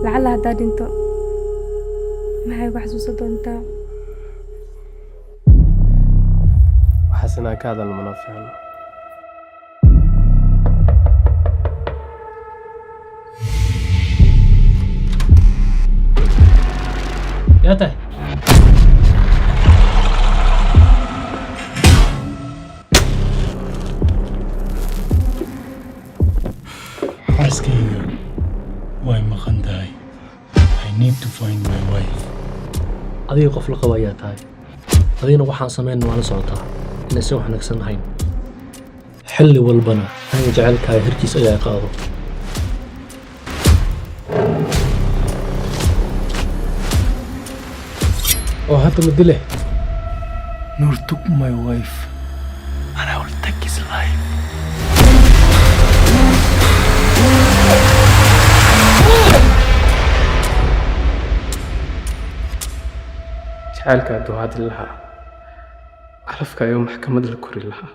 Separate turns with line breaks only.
Lacalla haddaa dhinto, maxay ku xasuusan doontaa?
Waxaas inaan ka hadalno mana fiicno.
Yaa tahay?
Xaaskayga way maqan tahay. I need to find my wife.
Adiga qof la qabo ayaa tahay. Adigana waxaan samayn waa la socotaa inaysan wax wanaagsan ahayn. Xilli walbana aniga jacaylkaaga hirkiis ayaa i qaado.
Oo hadda ma dile?
Noor took my wife and I will take his life.
Jacaylka hadduu hadli lahaa, calafka ayuu maxkamad la kori lahaa.